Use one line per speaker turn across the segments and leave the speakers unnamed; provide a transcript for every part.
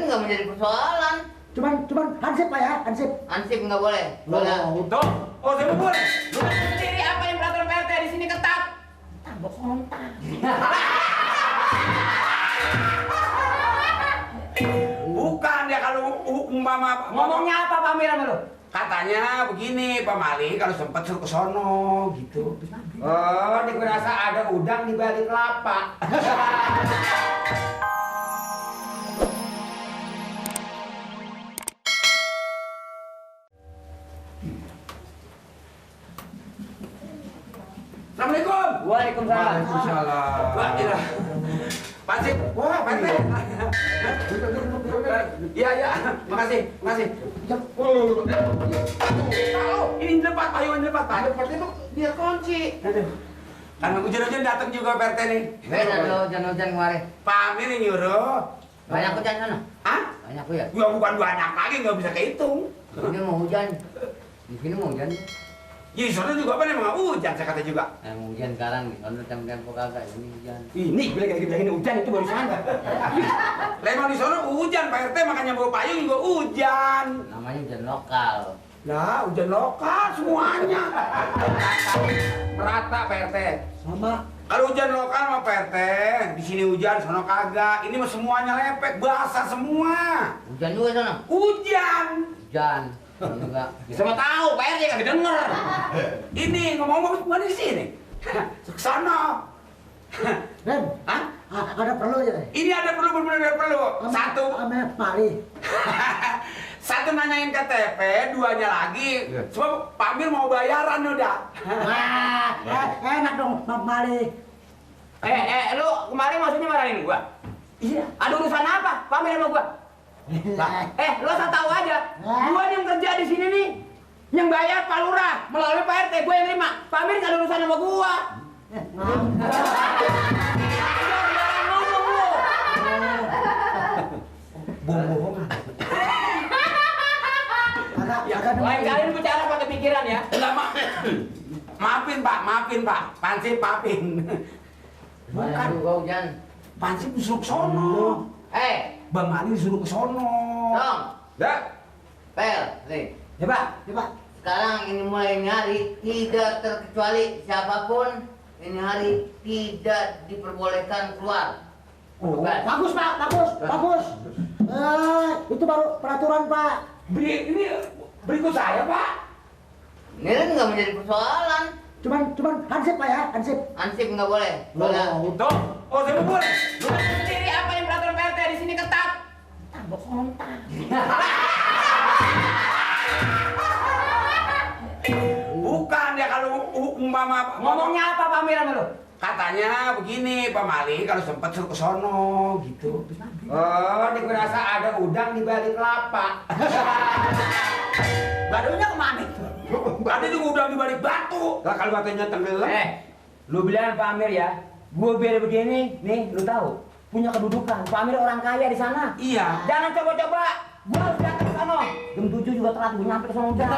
nggak menjadi persoalan.
Cuman hansip Pak ya, hansip.
Ansip nggak boleh.
Tuh, oh saya boleh. Lu sendiri apa yang peraturan PRT di sini ketat?
Tambah kontak.
Bukan ya kalau umpama
Ngomongnya apa Pak Amir sama lu?
katanya begini Pak Mali kalau sempat suruh ke sono gitu. Oh, ini gue rasa ada udang di balik kelapa. Assalamualaikum.
Waalaikumsalam.
Waalaikumsalam. Wah, iya. Pak Sip, wah, Pak Sip. Iya, iya, makasih. Ini lepat, Pak, ini lepat, Pak. Lepat itu dia kunci. Aduh. Karena hujan-hujan datang juga PRT nih.
Beda lo hujan-hujan kemarin.
Pak Amir yang nyuruh.
Banyak hujan sana.
Hah?
Banyak ya.
Ya bukan banyak lagi, nggak bisa kehitung.
Ini mau hujan. Di sini mau hujan.
Jadi sana juga apa namanya hujan, saya kata juga.
Mau hujan sekarang nih. Kalau tempo kagak ini hujan.
Ini bilang kayak gini hujan itu baru sana.
Lemang di sana hujan, Pak RT makanya bawa payung juga hujan.
Namanya hujan lokal.
Nah, hujan lokal semuanya. Merata Pak RT.
Sama.
Kalau hujan lokal mah Pak RT, di sini hujan, sono kagak. Ini mah semuanya lepek, basah semua.
Hujan juga sana.
Hujan.
Hujan. Enggak.
Sama tahu Pak RT kagak denger. Ini ngomong-ngomong cuma di sini. Ke sana.
Ren,
Hah?
ada perlu ya?
Ini ada perlu, benar-benar ada perlu. Satu.
Ame Mali.
Satu nanyain KTP, duanya lagi. Sebab Pak Amir mau bayaran udah.
Wah, enak dong Mali.
Lu kemarin maksudnya marahin gua?
Iya.
Ada urusan apa? Pak Amir sama gua? Lu asal tahu aja. Gua yang kerja di sini nih. Yang bayar Pak Lurah melalui Pak RT, gua yang terima. Pak Amir nggak ada urusan sama gua. Jangan ngomong lu.
Bohong.
Lain kali lu bicara pakai pikiran ya.
Enggak, maafin Pak. Pansip maafin.
Banyak juga hujan.
Pansip disuruh ke sono. Bang Ali disuruh ke sono.
Dong.
Ya.
Pel, nih.
Coba.
Sekarang ini mulai ini hari tidak terkecuali siapapun ini hari tidak diperbolehkan keluar.
Oh, bagus Pak, bagus. Itu baru peraturan Pak.
Ini berikut saya, Pak.
Ini kan nggak menjadi persoalan.
Cuman hansip Pak ya, hansip.
Ansip nggak boleh.
Tuh. Oh, saya boleh.
Lu sendiri apa yang peraturan PRT di sini ketat?
Tambah kontak.
Bukan ya kalau umpama
Ngomongnya apa Pak Amir sama lu?
katanya begini Pak Mali kalau sempat suruh ke sono gitu. Oh, ini gue rasa ada udang di balik kelapa.
Barunya kemana?
Ada juga udang di balik batu. Lah kalau batunya tenggelam.
Lu bilang Pak Amir ya, gua biar begini, nih lu tahu, punya kedudukan. Pak Amir orang kaya di sana.
Iya.
Jangan coba-coba, gua harus datang ke sana. Jam 7 juga telat, gua nyampe ke sana udah.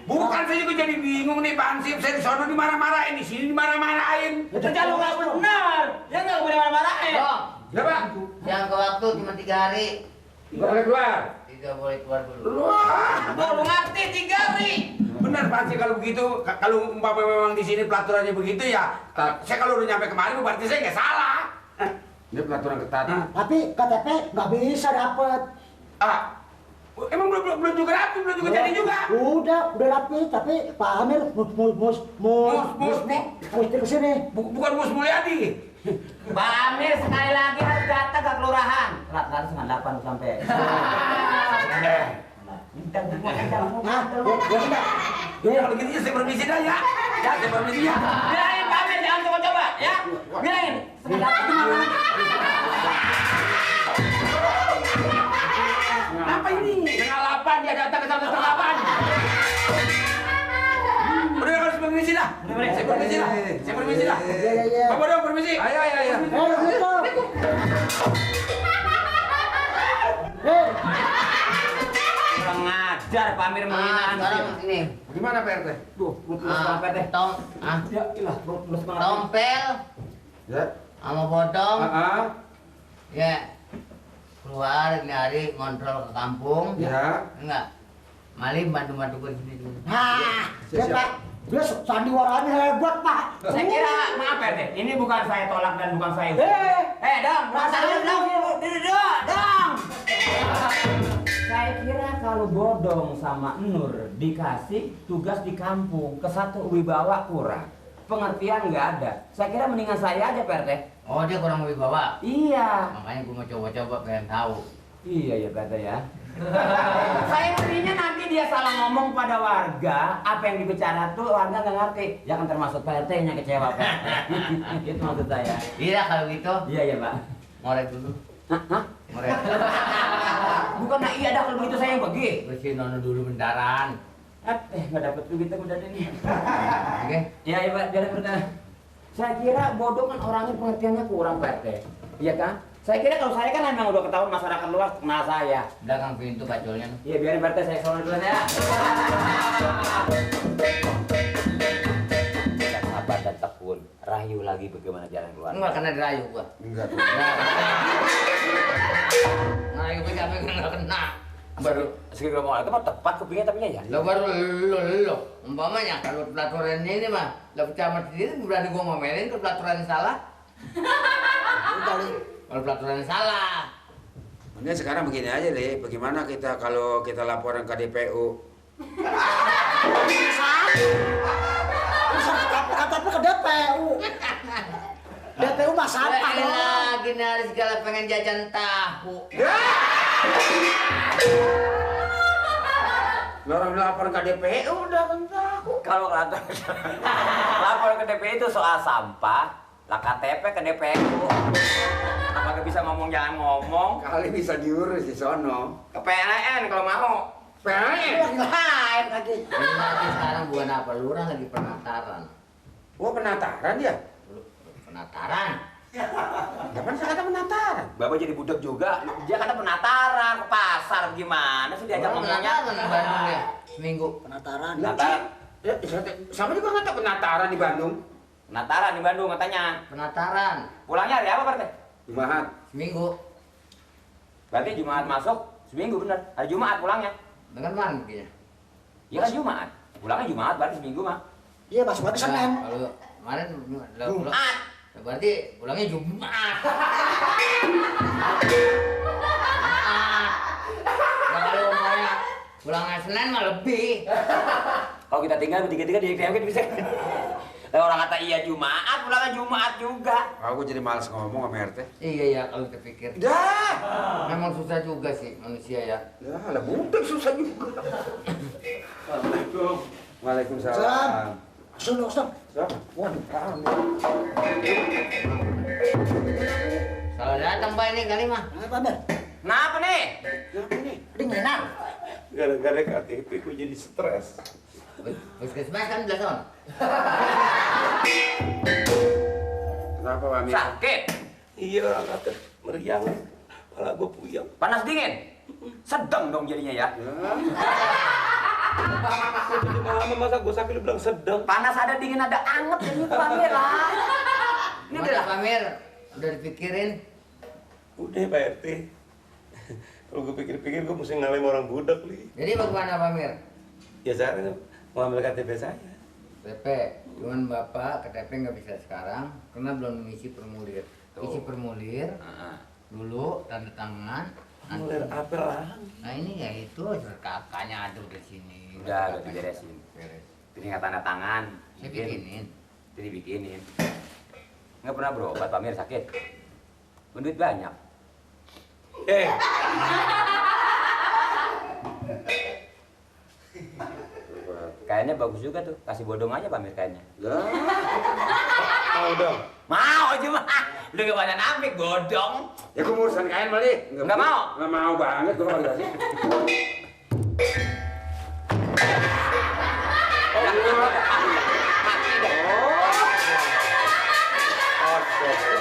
Bukan, saya juga jadi bingung nih Pak Ansip. Saya di sono dimarah-marahin, di sini dimarah-marahin.
Kerja lu nggak benar, ya nggak boleh marah-marahin.
Dong.
Ya Pak.
Yang ke waktu cuma 3 hari.
Nggak boleh keluar.
Tidak boleh keluar dulu.
Wah,
Gua lu ngerti 3 hari.
benar Pak Ansip kalau begitu. Kalau umpama memang di sini peraturannya begitu ya. Saya kalau udah nyampe kemari berarti saya nggak salah. Ini peraturan ketat.
Tapi KTP nggak bisa dapet.
Emang belum juga rapi, belum juga jadi juga.
Udah rapi, tapi Pak Amir mesti kesini.
Bukan Mus Mulyadi.
Pak Amir sekali lagi harus datang ke kelurahan. Telat setengah 8 sampai.
Ya kalau gitu ya saya permisi dah ya. Ya saya permisi ya.
Bilangin Pak Amir jangan coba-coba ya. Bilangin. Setengah 8.
Apa ini?
Setengah 8 dia datang ke sana setengah 8.
Udah harus permisi dah. Saya permisi dah. Saya permisi dah.
Iya.
Bapak dong permisi. Ayo.
Gitu.
Kurang ngajar Pak Amir menghina
Sekarang
Ansip.
ini.
Gimana Pak RT?
Tuh, lu terus banget deh.
Tompel.
Ya, ilah, lu terus banget.
Tompel.
Ya.
sama Bodong.
Ya.
Ya. Keluar ini hari ngontrol ke kampung.
Ya.
Enggak. Mali bantu-bantu gue di sini dulu.
Nah, ya Pak. Dia sandiwaranya hebat, Pak.
Saya kira, maaf RT, ini bukan saya tolak dan bukan saya. Dong, masalahnya dong, dong. Saya kira kalau Bodong sama Nur dikasih tugas di kampung, ke satu wibawa kurang, pengertian nggak ada. Saya kira mendingan saya aja Pak RT.
Oh, dia kurang wibawa.
Iya.
Makanya gue mau coba-coba pengen tahu.
Iya ya Pak RT ya. Saya ngerinya nanti dia salah ngomong pada warga, apa yang dibicara tuh warga nggak ngerti. Ya kan termasuk Pak RT-nya kecewa Pak. Itu maksud saya.
Iya kalau gitu.
Iya ya Pak.
Ngorek dulu.
Hah?
Ngorek.
Bukan nah iya dah kalau begitu saya yang pergi.
Bersihin nono dulu bentaran.
Nggak dapet duit udah ini.
Oke.
Iya ya Pak, biar bertanya. Saya kira Bodong kan orangnya pengertiannya kurang Pak RT. Iya kan? Saya kira kalau saya kan memang udah ketahuan masyarakat luas kenal saya.
Dagang pintu kaculnya.
Iya biarin Pak RT, saya sono dulu ya. Sabar dan tekun. Rayu lagi bagaimana jalan keluar.
Enggak kena dirayu gua.
Enggak.
Ngerayu gue capek nggak kena.
Baru segera mau itu mah tepat kupingnya tapi ya.
Lo baru lo. Umpamanya kalau pelaturan ini mah, lo pecamat sendiri berani gua ngomelin kalau pelaturan salah. Kalau pelaturan salah.
Ini sekarang begini aja deh, bagaimana kita kalau kita laporan ke DPU?
KTP ke DPU. DPU mah sampah dong.
Lagi nih hari segala pengen jajan tahu.
Lo orang laporan ke DPU udah kan tahu.
Kalau lapor ke DPU itu soal sampah, lah KTP ke DPU. Apakah bisa ngomong jangan ngomong?
Kali bisa diurus di sono.
Ke PLN kalau mau.
PLN.
Lain lagi.
Ini lagi sekarang bukan apa, lurah lagi penataran.
Oh penataran ya?
Penataran.
Kapan saya kata penataran?
Bapak jadi budak juga. Dia kata penataran ke pasar gimana sih diajak
Oh,
ngomongnya?
penataran di Bandung ya, seminggu.
Penataran.
Penataran.
Ya, sama juga nggak tahu penataran di Bandung.
Penataran di Bandung katanya.
Penataran,
Pulangnya hari apa Pak?
Jumat.
seminggu.
Berarti Jumat masuk seminggu bener. Hari Jumat pulangnya.
Dengan mana mungkinnya?
Iya kan Jumat. Pulangnya Jumat berarti seminggu mah.
Iya, masuk lagi Senin.
Kalau kemarin
Jumat.
berarti pulangnya Jumat. Nah, kalau maunya pulangnya Senin mah lebih.
Kalau kita tinggal bertiga-tiga di KMK bisa. Lah orang kata iya Jumat, pulangnya Jumat juga.
Aku jadi malas ngomong sama RT.
Iya ya kalau dipikir.
Dah.
Memang susah juga sih manusia ya.
Ya, lah budak susah juga. Assalamualaikum. Waalaikumsalam.
Salam. Sudah, Ustaz.
Siapa?
Waduh,
Kalau datang Pak ini kali mah.
apa Ber?
Kenapa nih?
Siapa ini?
Dinginan.
Gara-gara KTP gue jadi stres.
Puskesmas kan udah son.
Kenapa Pak Amir?
Sakit.
Iya orang kata meriang, kepala gue puyeng.
Panas dingin. Sedang dong jadinya ya.
Jadi malam masa gue sakit lu bilang sedang.
Panas ada dingin ada anget jadi itu Amir lah. Ini
Ini
udah
udah Pamir, udah dipikirin.
Udah Pak RT. Kalau gue pikir-pikir gue mesti ngalahin orang budak li.
Jadi bagaimana Pamir?
Ya saya mau ambil KTP saya.
PP, cuman Bapak KTP nggak bisa sekarang karena belum mengisi formulir. Isi formulir dulu, tanda tangan.
Mulai apa lah?
Nah ini ya itu kakaknya ada di sini.
Udah diberesin.
Beres.
Ini nggak tanda tangan.
Saya bikinin.
Jadi bikinin. Nggak pernah berobat Pak Amir sakit. Menduit banyak. Kayaknya bagus juga tuh. Kasih bodong aja Pak Amir kayaknya.
Lah.
Mau dong.
Mau cuma lu gak pada nampik bodong.
Ya gue mau urusan kain Mali.
Nggak mau?
Nggak mau banget gue kalau dikasih.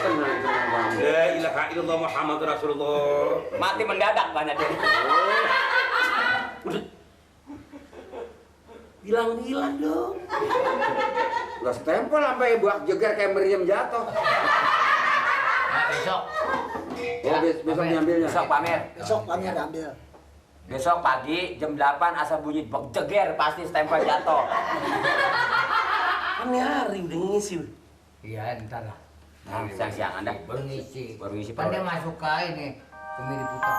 Tenang, tenang Bang.
La ilaha illallah Muhammad Rasulullah.
Mati mendadak banyak deh.
Hilang-hilang dong.
Gak setempel sampai buak jeger kayak meriam jatuh.
Besok.
Oh, besok diambilnya.
Besok pamer.
Besok kami ambil.
Besok pagi jam 8 asal bunyi bek jeger pasti stempel jatuh.
Kan hari udah ngisi.
Iya, ntar lah.
Nah, siang-siang Anda
Baru ngisi.
Baru ngisi
Kan dia
proyek.
masuk ke ini, ke Mini Putar.